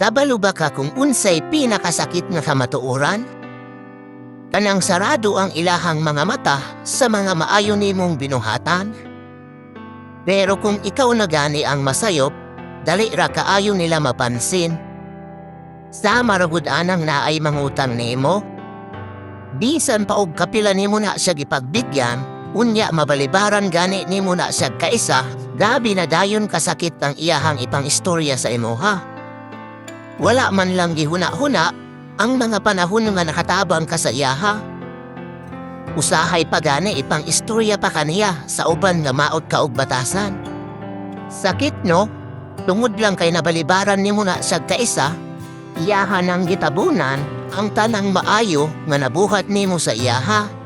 Kabalo ba ka kung unsay pinakasakit nga kamatuoran? Kanang sarado ang ilahang mga mata sa mga maayo nimong binuhatan. Pero kung ikaw na gani ang masayop, dali ra kaayo nila mapansin. Sama ra gud anang naay mangutang nimo. Bisan pa og kapila nimo na siya gipagbigyan, unya mabalibaran gani nimo na siya kaisa, grabe na dayon kasakit ang iyahang ipang istorya sa imuha. Wala man lang gihuna-huna ang mga panahon nga nakatabang ka sa iyaha. Usahay pa gani ipang istorya pa kaniya sa uban nga maot ka og batasan. Sakit, no? Tungod lang kay nabalibaran nimo na siya kaisa, iyaha nang gitabunan ang tanang maayo nga nabuhat nimo sa iyaha.